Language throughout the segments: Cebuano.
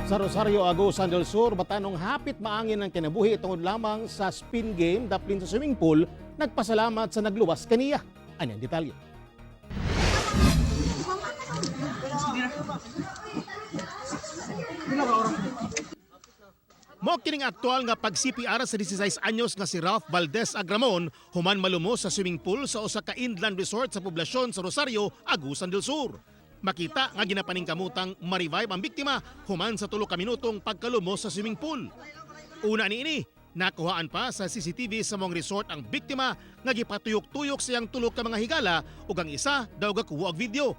Sa Rosario, Agusan del Sur, batanong hapit maangin ang kinabuhi tungod lamang sa spin game daplin sa swimming pool, nagpasalamat sa nagluwas kaniya. Ano ang detalye? Mao kining aktual nga pag-CPR sa 16 anyos nga si Ralph Valdez Agramon human malumos sa swimming pool sa usa ka inland resort sa poblasyon sa Rosario, Agusan del Sur. Makita nga ginapaningkamutang ma-revive ang biktima human sa 3 ka minutong pagkalumos sa swimming pool. Una niini, nakuhaan pa sa CCTV sa maong resort ang biktima nga gipatuyok-tuyok siyang tulo ka mga higala ug ang isa daw gakuha og video.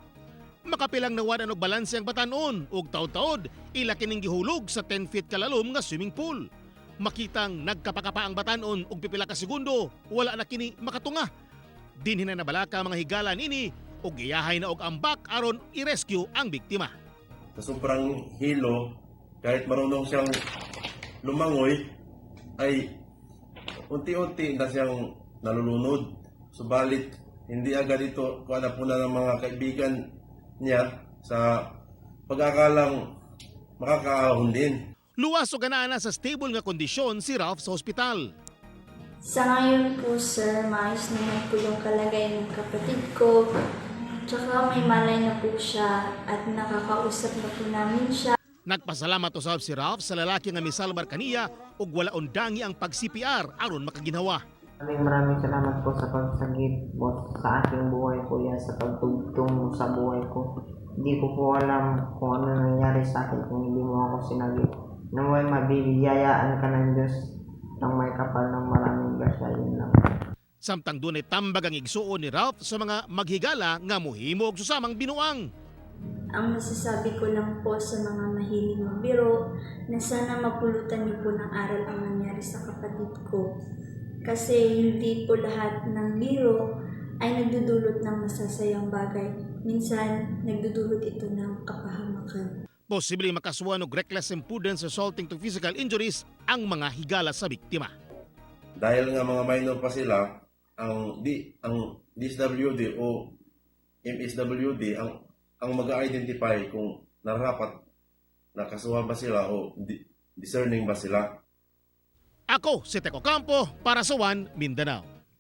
Makapilang nawad-an og balanse ang batanon ug taod-taod ila kining gihulog sa 10 feet kalalom nga swimming pool. Makitang nagkapakapa ang batanon ug pipila ka segundo wala na kini makatunga. Dinhi na nabalaka ang mga higala nini ug giyahay na og ambak aron i-rescue ang biktima. Sa sobrang hilo, kahit marunong siyang lumangoy, ay unti-unti na siyang nalulunod. Subalit, hindi agad ito kuha na po na ng mga kaibigan niya sa pag-akalang makakaahon din. Luwas ug anaa na sa stable nga kondisyon si Ralph sa ospital. Sa ngayon po, sir, maayos naman po yung kalagayan ng kapatid ko. Tsaka may malay na po siya at nakakausap na po namin siya. Nagpasalamat usab si Ralph sa lalaki nga misalbar kaniya ug wala undangi ang pag-CPR aron makaginhawa. Maraming maraming salamat po sa pagsagip mo sa aking buhay, kuya, sa pagtugtong mo sa buhay ko. Hindi ko po alam kung ano nangyari sa akin kung hindi mo ako sinagip. Naway mabibiyayaan ka ng Diyos ng may kapal ng maraming grasya. Yun lang. Samtang dunay tambag ang igsuon ni Ralph sa mga maghigala nga muhimo og susamang binuang. Ang masasabi ko lang po sa mga mahilig magbiro na sana mapulutan niyo po ng aral ang nangyari sa kapatid ko. Kasi hindi po lahat ng biro ay nagdudulot ng masasayang bagay. Minsan, nagdudulot ito ng kapahamakan. Posibleng makasuhan og reckless imprudence resulting to physical injuries ang mga higala sa biktima. Dahil nga mga minor pa sila, ang DSWD o MSWD ang mag-identify kung nararapat nakasuhan ba sila o discerning ba sila. Ako si Teko Campo para sa One Mindanao.